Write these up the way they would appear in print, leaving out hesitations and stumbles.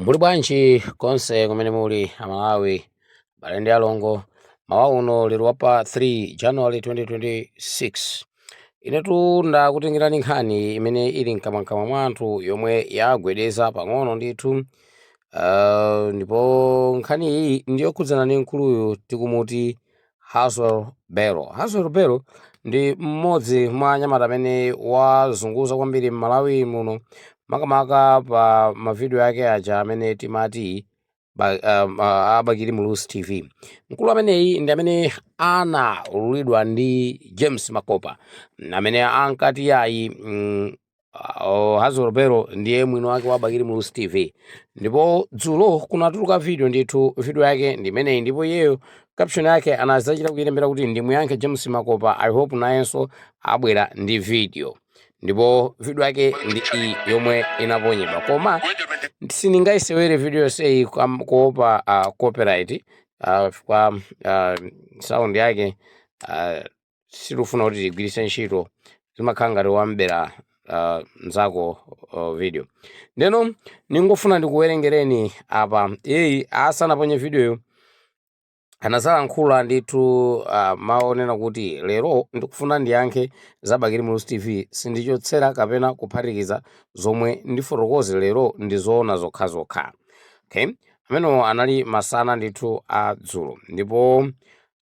Muli bwanji konse kumene muli Amalawi, abale ndi alongo? Mawa uno lero pa 3 January 2026, inetu ndakutengerani nkhani imene ili mkamwamkamwa mwa anthu, yomwe yagwedeza pang'ono ndithu. Ndipo nkhani iyi ndiyokhudzana ndi mkuluyu tikumuti Haswell Bello. Haswell Bello ndi mmodzi mwa anyamata amene wazunguza kwambiri m'Malawi muno, makamaka pa mavidiyo ake aja amene timati a Bakili Muluzi TV. Mkulu ameneyi ndi amene anaululidwa ndi James Makopa, amene ankati yayi, Haswell Bello ndiye mwini wake wa Bakili Muluzi TV. Ndipo dzulo kunatuluka video ndithu, video yake ndi imeneyi. Ndipo iyeyo caption yake anazachita kuyilembera kuti, "Ndimuyankhe James Makopa, I hope nayenso abwera ndi video." Ndipo video yake ndi iyi yomwe inaponyedwa, koma sindingayisewere video yonseyi kuopa copyright, kwa sound yake sitifuna kuti tigwiritse ntchito, zimakhala ngati wambera mzako video. Ndeno ningofuna ndikuwerengereni apa. Iyeyi asanaponye videoyo anazalankhula ndithu mawu onena kuti, "Lero ndikufuna ndiyankhe za Bakili Muluzi TV. Sindichotsera kapena kuphatikiza. Zomwe ndifotokoze lero ndi zoona zokhazokha." Okay, amenewo anali masana ndithu a dzulo. Ndipo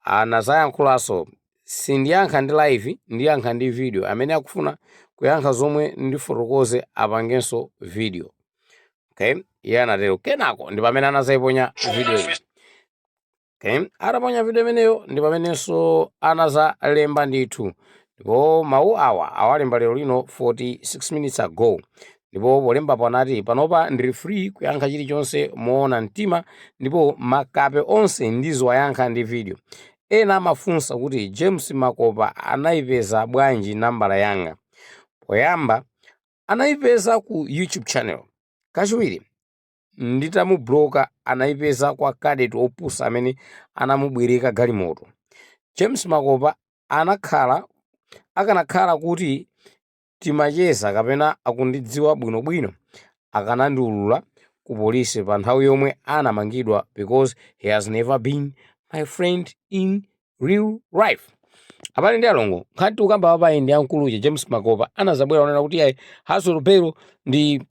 anazayankhulanso, "Sindiyankha ndi live, ndiyankha ndi video. Amene akufuna kuyankha zomwe ndifotokoze apangenso video." Okay, iye anatero. Kenako ndi pamene anazayiponya video iyi. Okay, ataponya video imeneyo ndi pamenenso anazalemba ndithu. Ndipo mawu awa awalemba lero lino 46 minutes ago. Ndipo polembapo anati, "Panopa ndili free kuyankha chilichonse moona mtima, ndipo makape onse ndizowayankha ndi video. Ena amafunsa kuti James Makopa anayipeza bwanji nambala yanga. Poyamba anayipeza ku YouTube channel. Kachiwiri nditamubloka anayipeza kwa cadet opusa amene anamubwereka galimoto. James Makopa anakhala akanakhala kuti timacheza kapena akundidziwa bwinobwino, akanandiulula ku polisi pa nthawi yomwe anamangidwa, because he has never been my friend in real life." Abale ndi alongo, nkhani tikukamba papayi ndi amkuluja James Makopa. Anazabwera onena kuti ayi, Haswell Bello ndi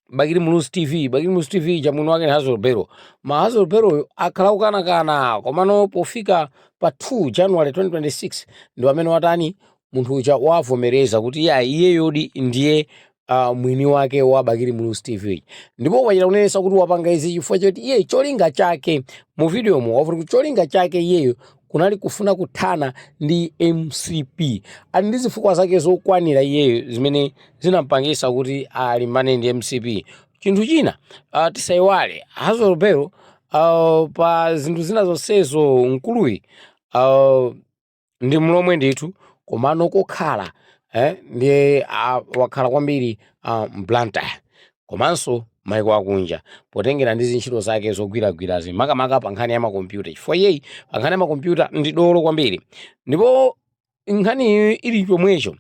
Bakili Muluzi TV, Bakili Muluzi TV chamwino wake ndi Haswell Bello. Ma Haswell Bello akhala kukanakana, komano pofika pa 2 January 2026 ndi pamene watani, munthu uja wavomereza kuti ya, iyeyodi ndiye mwini wake wa Bakili Muluzi TV. Ndipo wachita kunenesa kuti wapanga izi chifukwa choti iye cholinga chake, mu videomo wavuti kuti cholinga chake iyeyo kunali kufuna kuthana ndi MCP. Ali ndi zifukwa zake zokwanira iyeyo zimene zinampangisa kuti alimbane ndi MCP. Chinthu china, tisayiwale Haswell Bello, pa zinthu zina zonsezo mkuluyi ndi mlomwe ndithu, komano kokhala ndiye wakhala kwambiri mBlantyre komanso maiko akunja, potengera ndi zintchito zake zogwiragwirazi, makamaka pa nkhani ya makompyuta, chifukwa iyeyi pa nkhani ya makompyuta ndi dolo kwambiri. Ndipo nkhani iyi ili chomwecho,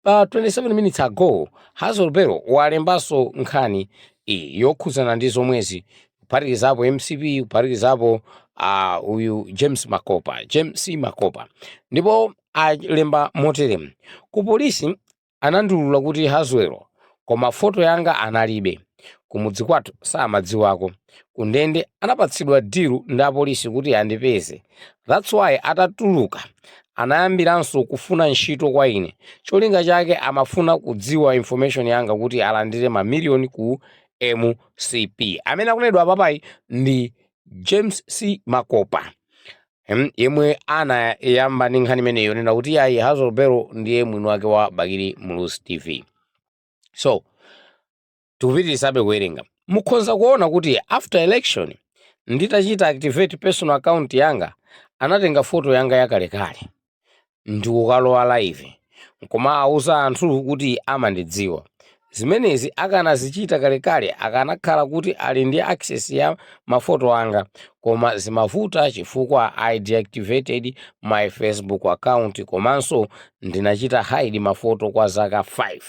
pa 27 minutes ago Haswell Bello walembanso nkhani iyi yokhudzana ndi zomwezi, kuphatikizapo MCP, kuphatikizapo uyu James Makopa, James C Makopa. Ndipo alemba motere: "Ku polisi anandiulula kuti Haswell, koma foto yanga analibe. Kumudzi kwathu samadziwako. Kundende anapatsidwa deal ndi apolisi kuti andipeze. That's why atatuluka anayambiranso kufuna ntchito kwa ine. Cholinga chake amafuna kudziwa information yanga kuti alandire mamiliyoni ku MCP." Amene akunenedwa apapayi ndi James C Makopa, yemwe anayamba ndi nkhani imeneyo nena kuti ayi, Haswell Bello ndiye mwini wake wa Bakili Muluzi TV. So tikupitirizabe kuwerenga. Mukhoza kuona kuti after election nditachita activate personal account yanga, anatenga foto yanga yakalekale ndikukalowa live koma auza anthu kuti amandidziwa. Zimenezi akanazichita kalekale akanakhala kuti ali ndi access ya mafoto anga, koma zimavuta chifukwa I deactivated my Facebook account komanso ndinachita hide mafoto kwa zaka 5.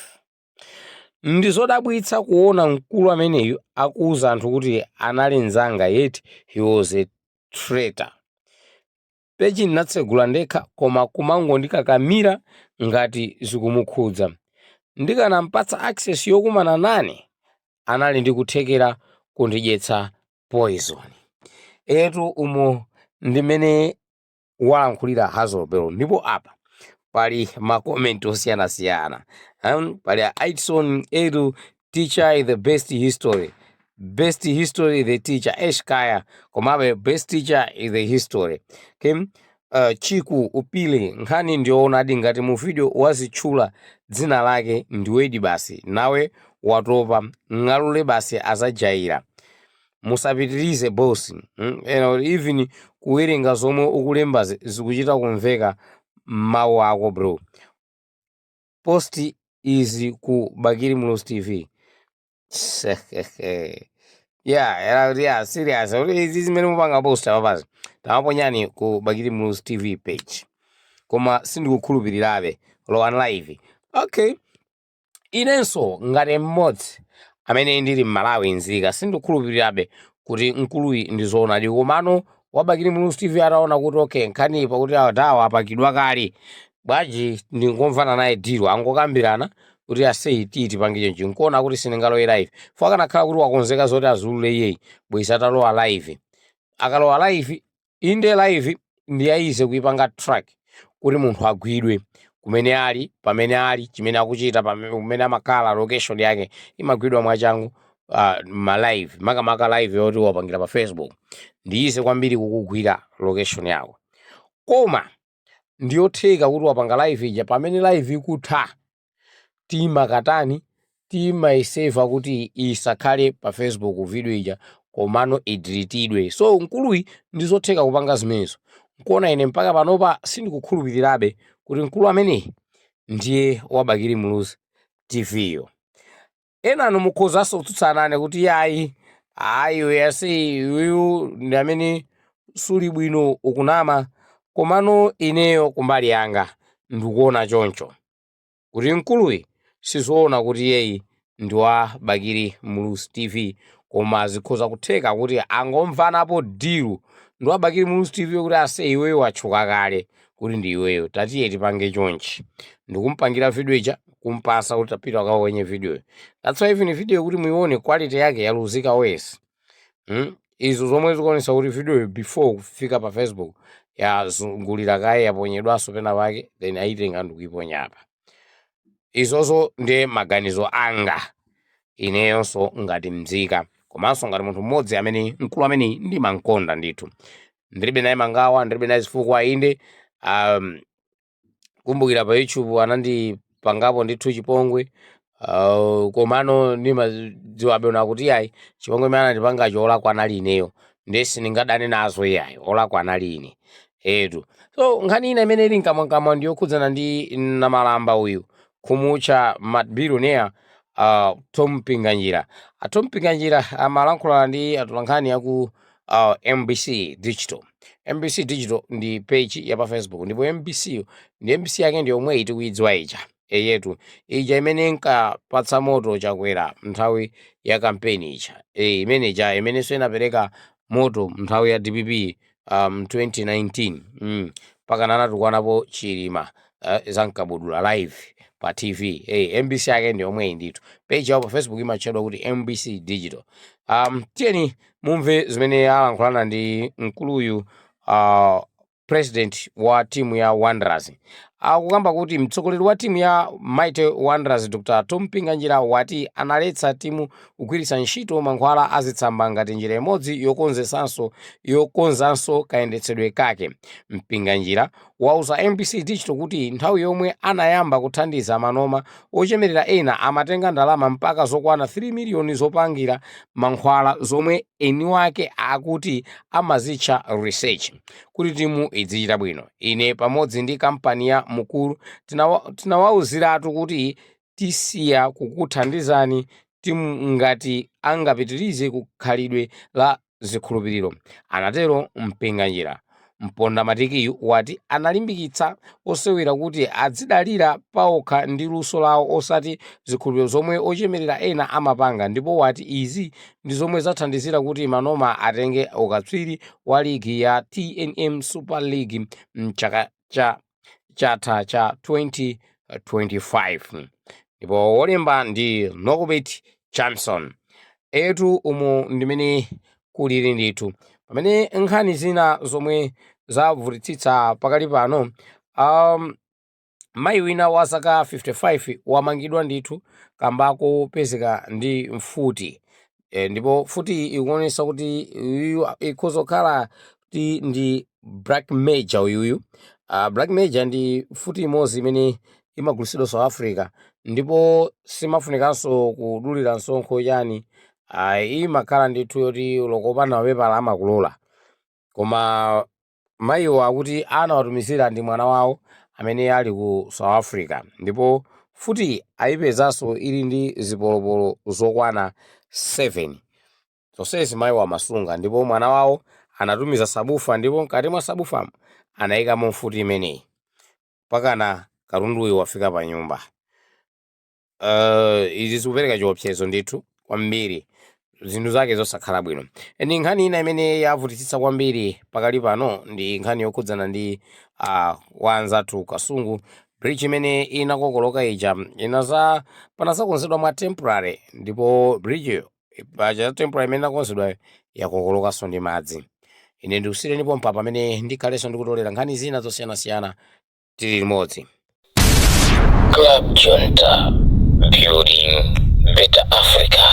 Ndi zodabwitsa kuona mkulu ameneyu akuwuza anthu kuti anali mnzanga, yet he was a traitor. Page ndinatsegula ndekha, koma kumangondikakamira ngati zikumukhudza. Ndikanampatsa access yokumana nane, anali ndi kuthekera kundidyetsa poison. Etu, umo ndimene walankhulira Haswell Bello. Ndipo apa pali ma comment osiyanasiyana. Pali Aitson etu, "Teacher is the best history, best history the teacher." Eshkaya, komabe best teacher is the history. Okay? Chiku upile, nkhani ndioonadi. Ngati mu video wazitchula dzina lake, ndiwedi basi. Nawe watopa, ng'alule basi, azajaira. Musapitirize, boss. Even kuwerenga zomwe ukulembazi zikuchita kumveka mawu ako, bro. Post izi ku Bakili Muluzi TV. Yeah, serious. Izi zimene mupanga post apapazi, tamaponyani ku Bakili Muluzi TV page. Koma sindikukhulupirirabe, lowan live. Okay, inenso ngati mmodzi amene ndili m'Malawi, nzika, sindikukhulupirirabe kuti mkuluyi ndi zoonadi. Komano wa Bakili Muluzi TV ataona kuti okay, nkhani pakuti awadawa apakidwa kale, bwanji ndingomvana naye deal, angokambirana kuti aseyi tiyi tipange chonchi. Nkuona kuti sindingalowe live fo. Akanakhala kuti wakonzeka zoti azulule iyeyi, bwezi atalowa live. Akalowa live, inde, live ndiyayize kuipanga track kuti munthu agwidwe kumene ali, pamene ali, chimene akuchita, kumene amakhala, location yake imagwidwa mwachangu. Ma live, makamaka live yoti wapangira pa Facebook, ndiyize kwambiri kukugwira location yako. Koma ndiyotheka kuti wapanga live ija, pamene live ikutha timakatani? Timayiseva kuti isakhale pa Facebook video ija, komano idelitidwe. So mkuluyi ndizotheka kupanga zimenezo. Nkuona ine mpaka panopa sindikukhulupirirabe kuti mkulu ameneyi ndiye wa Bakili Muluzi TV yo. Enanu mukhozanso kutsutsana nane kuti yayi, ayi, uyasi uyu ndi amene suli bwino, ukunama. Komano ineyo kumbali yanga ndikuona choncho kuti mkuluyi sizoona kuti iyeyi ndi wa Bakili Muluzi TV, koma zikhoza kutheka kuti angomvanapo deal ndi wa Bakili Muluzi TV kuti ase, iweyo watchuka kale kuti ndi iweyo, tatiye tipange chonchi, ndikumpangira video ija, kumpasa kuti tapita kawenye video. That's why even video kuti muione, quality yake yaluzika wesi. Izo zomwe zikuonesa kuti video before kufika pa Facebook yazungulira kaye, yaponyedwanso pena pake, then ayitenga ndikuiponya apa. Izozo ndiye maganizo anga ineyonso ngati mzika, komanso ngati munthu mmodzi amene mkulu ameneyi ndimamkonda ndithu. Ndilibe naye mangawa, ndilibe naye zifukwa. Inde, kumbukira pa YouTube anandipangapo ndithu chipongwe, komano ndimadziwabe na kuti yayi, chipongwe imene anandipangacho olakwa anali ineyo, ndiye sindingadane nazo iyayi, olakwa anali ine etu. So nkhani ina imene ili mkamwamkamwa ndiyokhudzana ndi namalamba uyu, khumutcha billionaire Tom Mpinganjira. Tom Mpinganjira amalankhula ndi atolankhani aku MBC Digital. MBC Digital ndi page ya pa Facebook, ndipo MBC yo ndi MBC yake ndi yomwe tikuidziwa ija, eyetu, ija imene inkapatsa moto Chakwera nthawi ya kampeni ija, imene ija imenenso inapereka moto nthawi ya DPP 2019, pakana anatukwanapo Chilima zamkabudula live pa TV. Hey, MBC yake ndi yomweyi ndithu. Page yawo pa Facebook imatchedwa kuti MBC Digital. Tiyeni mumve zimene alankhulana ndi mkuluyu, president wa timu ya Wanderers. Akukamba kuti mtsogoleri wa timu ya Mighty Wanderers, Dr Tom Mpinganjira, wati analetsa timu kugwiritsa ntchito mankhwala azitsamba ngati njira imodzi yokonzanso kayendetsedwe kake. Mpinganjira wauza MBC Digital kuti nthawi yomwe anayamba kuthandiza manoma ochemerera ena, amatenga ndalama mpaka zokwana 3 miliyoni zopangira mankhwala, zomwe eni wake akuti amazitcha research, kuti timu idzichita bwino. Ine pamodzi ndi kampani ya Mukuru tinawauziratu kuti tisiya kukuthandizani timu ngati angapitirize kukhalidwe la zikhulupiriro, anatero Mpinganjira. Mpondamatikiyu wati analimbikitsa osewera kuti adzidalira paokha ndi luso lawo osati zikhulupiriro zomwe ochemerera ena amapanga, ndipo wati izi ndi zomwe zathandizira kuti Manoma atenge ukatswiri wa ligi ya TNM Super League mchaka cha chatha cha 2025. Ndipo wolemba ndi Norbert Johnson. Etu, umu ndimene kulili ndithu. Pamene nkhani zina zomwe zavutitsitsa pakali pano, mayi wina wa zaka 55 wamangidwa ndithu kamba kopezeka ndi mfuti. Ndipo mfuti ikuonesa kuti uyuyu ikhoza kukhala kuti ndi Black Major uyuyu. Black Major ndi mfuti imodzi imene imagulitsidwa South Africa ndipo simafunikanso kudulira msonkho chani. Imakhala ndithu yoti lokopanda mapepala amakulola, koma mayiwo akuti anawatumizira ndi mwana wawo amene ali ku South Africa, ndipo mfuti ayipezanso ili ndi zipolopolo zokwana 7. Zonsezi mayiwo amasunga, ndipo mwana wawo anatumiza subwoofer, ndipo mkati mwa subwoofermo anayikamo mfuti imeneyi pakana katunduyo wafika pa nyumba. Izi zikupereka chiopsezo ndithu kwambiri, zinthu zake zosakhala bwino. Ndi nkhani ina imene yavutitsitsa kwambiri pakali pano ndi nkhani yokhudzana ndi wanzathu Kasungu Bridge imene inakokoloka ija. Inaza panazakonzedwa mwa temporary, ndipo bridge paja temporary imene inakonzedwa yakokolokanso ndi madzi. Ine ndikusiyireni pompa pamene ndikhalenso ndikutolera nkhani zina zosiyanasiyana. Tili limodzi. Club Junta, building better Africa.